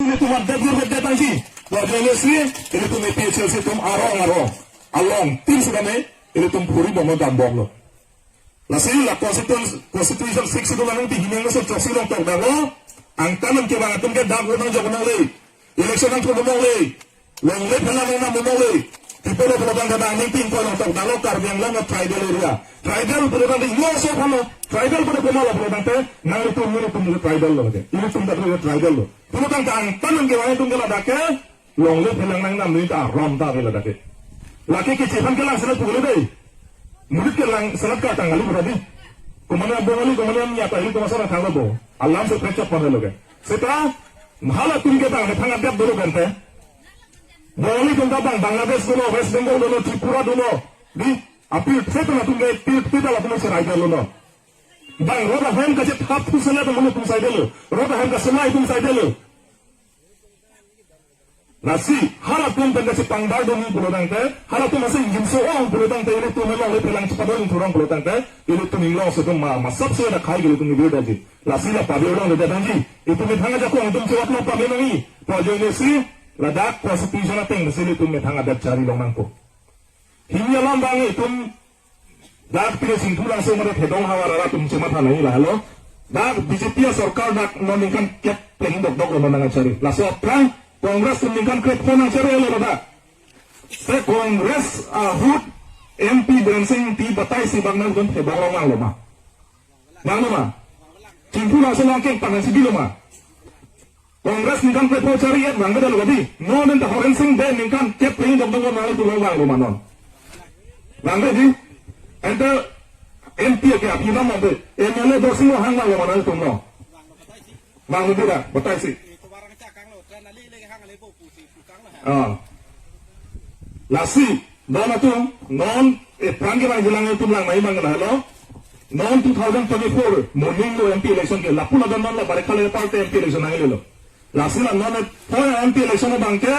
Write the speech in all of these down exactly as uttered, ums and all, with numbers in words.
Ilitum adet jur adet angji. Lapen ilitum A P H L C atum arong arong along tin sudame ilitum phuri bomlo, dambomlo. Lasi la constitution, constitution six schedule along ti hinang so choksi long tok danglo. Angtan an kevang atum ke dak votang jok nang le. Election nangthu nang le. Longle phelang nangnam nang le. People of Lodang kadang ning ting ko long tok danglo Karbi Anglong a tribal area. Tribal pura dang lo so phano. Tribal pura pura lo pura dang te. Nanglitum ilitum tribal lo ke. Ilitum dak tribal lo. Pura dang angtan an kevang atum ke ladak ke. Longle phelang nangnam ni ta rom ta vela dake. Lake ke chepan kelang selat pukul dei. Mulut kelang selat ka tanggal pura di. Kumane Bengali, kumane nyata ini kuma sana tanggal bo. Alam se pecah pada lo ke. Seta, halatum ke tang, tang adat dulu kan te. Bengali tum ta bang, Bangladesh dulu, West Bengal dulu, Tripura dulu. Di, apil thet na tum ke, pil, pil ta latum serai dulu no. Bang, roda hem ka chet hap tu sana tum tum sai dulu. Roda hem ka semai tum sai dulu. Lasi, halatum pen kachepangdar dun pulo tangte, halatum masih ingjinso ong pulo tangte, ilitum along le pelang chepadon thurong pulo tangte, ilitum inglong setum ma, masap se ada khai ilitum ibir daji. Lasi la pabir dong le daji. Itum methang ajakong itum chewat lo pabir nangi. Pajoi le si, ladak constitution ateng si ilitum methang adat chari long nangpo. Hini alam bang itum dak pini Chingthulangso mate Thedong havar arat atum chematha nai lahelo. Dak B J P asorkar dak non ningkan kep pleng dokdok lo non nangchari. Laso aphrang Congress atum ningkan krep pho nangchari lo dak. Se Congress ahut M P Biren Singh Engti batai si bang nang kon Thedong long nang lo ma. Bang lo ma. Chingthulangso nangkeng pangan si bilo ma. Congress ningkan kepho chari et bang beda lo kadi. Non enta Horen Sing Bey ningkan kep ring dok dok nang itu lo bang lo ma non. Bang bedi. Enta M P ke api nama be. M L A Dorsing Ronghang bang lo ma non itu lo. Bang lo beda, batai si. Ah. Lasi, non atum, non, eh, prangke bang jelang atum lang mai mang lahelo. Non two thousand twenty-four, moning lo M P election ke, lapu ladan non la barikha le party M P election nang lo. Lasi la non, eh, pho M P election abang ke,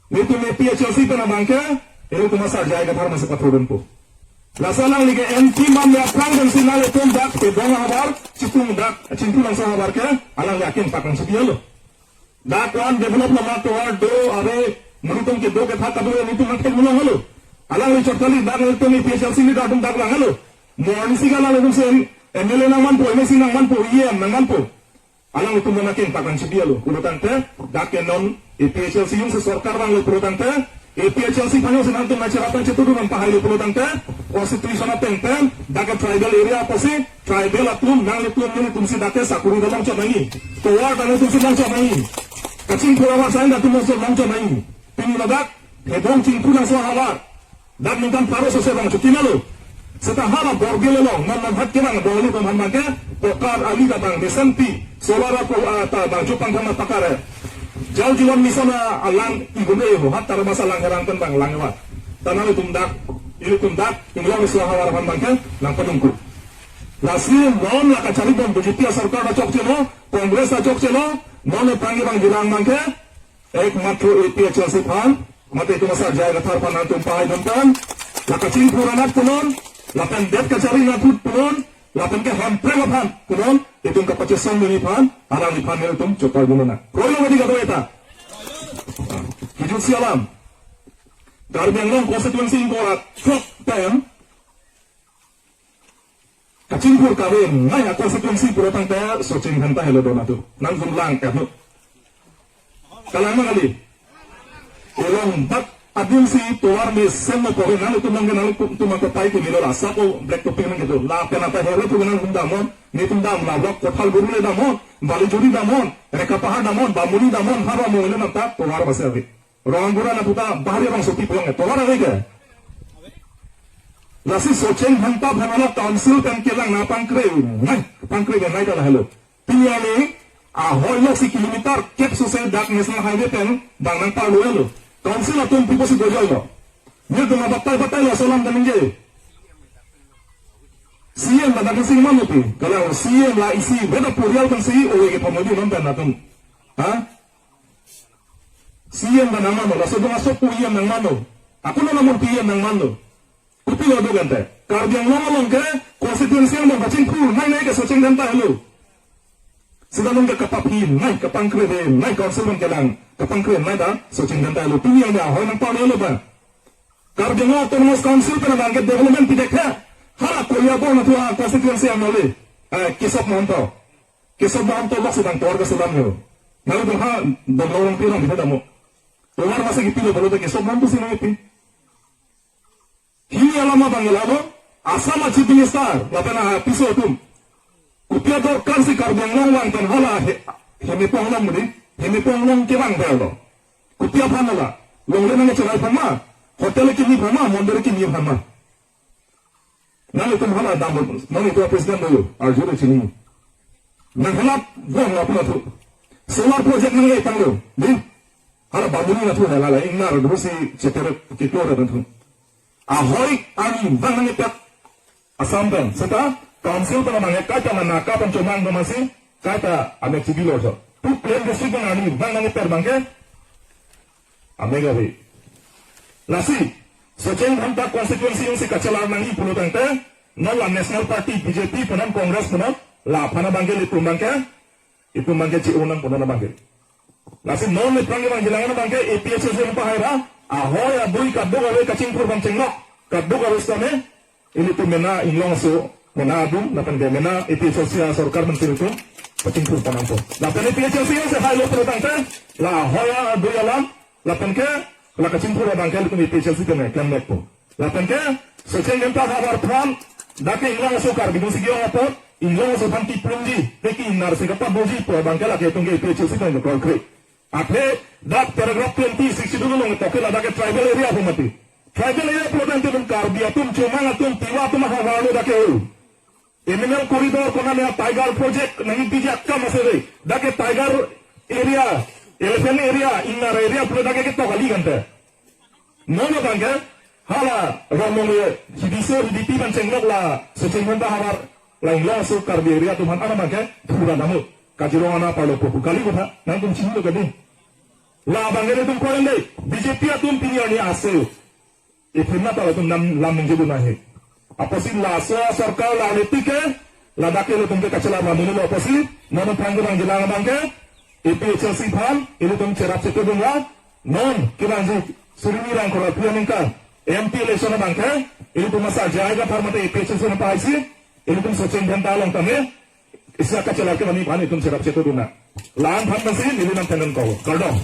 nitum A P H L C pen abang ke, ilitum asar jai kathar masih patrodon po. Lasi alangli ke M P man ya prang dan sinal itum dak, Thedong havar, Chitung dak, Chingthulangso havar ke, alangli akin pakang setia lo. Dak one develop nama tovar do are muritum ke do ke thak kadu nitum nang thek mulong halo. Alangli chot kali dak nitum A P H L C ni dak dak lang halo. Morning si ka lang nitum sen M L A nangmanpo, M A C nangmanpo, E M nangmanpo. Alangtum nangkeng pakang setia lo. Pulo tangte dak ke non A P H L C jongsi sorkar bang lo pulo tangte A P H L C aphan jongsi nangtum nangcherap nangchetu nangpahai lo pulo tangte constitution ateng pen dak ke tribal area apotsi tribal atum nanglitum nelitum si dak ke sakuri ta longchot nangji. Tovar ta nelitum si longchot nangji. Kachingthur ahavar asai ta nelitum si longchot nangji. Pini ladak Thedong Chingthulangso ahavar. Dak ningkan pharo sose bang chuti na lo. Seta hala borgil along, non non hat ke bang, bang ni bang han bang ke, pokar ali ta bang, mesenpi, solar ako, ah, ta bang, chupang kama pakar eh. Jal Jeevan Mission alang igun eh ho, hat tarmasa lang herang pen bang lang wa. Tanah itum dak, ilitum dak, inglong isu havar han bang ke, nangpadungku. Lasi non la kachari bom B J P asorkar ta chokche lo, Congress ta chokche lo, non le prangke bang jilang bang ke, ekmatro A P H L C aphan, mate itum asar jai kathar aphan nangtum pahai dun tang, la kachingthur anat punon, lapen det kachari anat ahut punon, lapen ke Hemprek aphan punon, itum kapachesong dun aphan, alangliphan nelitum chopar dun na. Kroilo mati kado eta. Kijut si alam. Karbi Anglong constituency ingkoi ra throk pen, kachingthur kave ngai a constituency pulo tangte Socheng Dhenta helo dona tu. Nangtum lang kanu. Kalang nang kali. Elong dak adin si tovar mesen mo pore nangtum nang nangtum nang kopai ke milo la sapo black topping nang kedo. Lapen anta hero tu nangtum damnon, nitum dam la block Kothal Guru le damnon, Balijuri damnon, Rekapahar damnon, Bamuni damnon, haro mo le nangta tovar base ave. Rong gura na puta bahari rong sopi pulang eh. Tovar ave ke. Lasi Socheng Dhenta aphan lo council pen kelang na pangkre nai, pangkre nai ta lahelo. Pini arni ahoi lo si kilometer kep sose dak National Highway pen bang nangparlo lo. Council atum pipo si dojoi lo. Nelitum batai batai laso alam kaningje. C M ta dak sing mano pi. Kalau C M la isi beda purial kan si owe ke pamodi non pen atum. Ha? C M ta nangmano, laso dong asok pu E M nangmano. Ako na namun P M nangmano. Kopi lo do kan te. Karbi Anglong along ke constituency along kachingthur nai nai ke Socheng Dhenta helo. Sita nonke kapaphi nai, kapangkre nai, council nonke lang kapangkre nai ta Sachin Dhenta lo. Pini yang dia hoi nangpalelo ba. Karbi Anglong Autonomous Council pen abang ke development pidek he. Hala Koliabong nathu a constituency ang noli. Eh, Kesop Mahanta. Kesop Mahanta lok sedang tor ke sedang yo. Nang tu ha dong lorong pirang kita damu. Tovar masa gitu lo kalau Kesop Mahanta sih nangipi. Hini alam abang ke lalo, Assam a Chief Minister, lapen a piso atum. Kopi adorkar si Karbi Anglong vang pen hala he, hemepong long mudi, hemepong long kevang pen lo. Kopi aphan hala, longle nangcherai aphan ma, hotel kimi aphan ma, mondir kimi aphan ma. Nanglitum hala dam, nanglitum president lo, arju lo chini. Nang hala vang lo pula tu. Solar project nang etang lo, di. Hala Bamuni nathu hala, ingnar, dusi chetere kiklo ra tu. Ahoi arni vang nangkepet Assam pen. Seta council pen abang ke kaita mana kapan chomang ke masih kaita amek chibi lo so. Tu plain district pen arni vang nangkepet abang ke amek ave. Lasi Sachin Dhenta constituency si kachelar nangji pulo tangte non la National Party B J P punon Congress punon laphan abang ke ilitum abang ke itum abang ke chi unang punon abang ke. Lasi non ni prang abang jilang abang ke A P H L C abang pahai ra, ahoi adui kaduk ave kachingthur bang chenglok, kaduk ave sitame, ilitum mena inglong aso, mena adung, lapen ke mena A P H L C asorkar menteri atum, kachingthur panang po. Lapen A P H L C si hai lo pulo tangte, la ahoi adui alam, lapen ke, la kachingthur abang ke ilitum A P H L C tene, klemlek po. Lapen ke, Sachin Dhenta havar aphan, dak ke inglong aso Karbi Anglong si ke-ong apot, inglong aso aphan kiplumji, te ki ingnar si kapadoji pu abang ke lake ilitum ke A P H L C pen ke call kre. Athe, dak paragraph twenty, sixty-two along toke ladak ke tribal area pu mati. Tribal area pulo tangte ilitum Karbi atum, Chomang atum, Tiwa atum ahavar lo dak ke o. Animal corridor konane a Tiger project nangpiji akam ase de. Dak ke Tiger area, elephant area, ingnar area pulo dak ke ketok kali kan te. Non abang ke, hala Ramong le, hidi so, hidi pi ban chenglok la, Sachin Dhenta havar, la inglong aso Karbi area atum aphan ana abang ke, thura namu, Kaziranga na parlo popu kali kotha, nangtum chini lo kadi. La abang ke ilitum koren de, B J P atum pini arni ase. Ithim na pala atum nam lam ningje dun ahe. Apotsi laso asorkar la niti ke, ladak ke ilitum ke kachelar la muni lo apotsi, non aphrang ke abang jilang abang ke, A P H L C aphan, ilitum cherap chetu dun la, non, kevangji, suri ni rang kora pia ningkan, M P election abang ke, ilitum masa jai ka pharmate A P H L C na pahaisi, ilitum Sachin Dhenta along tame, isi akachelar ke mani aphan itum cherap chetu dun na. La-an aphan masi, neli nangthan ko, kardom.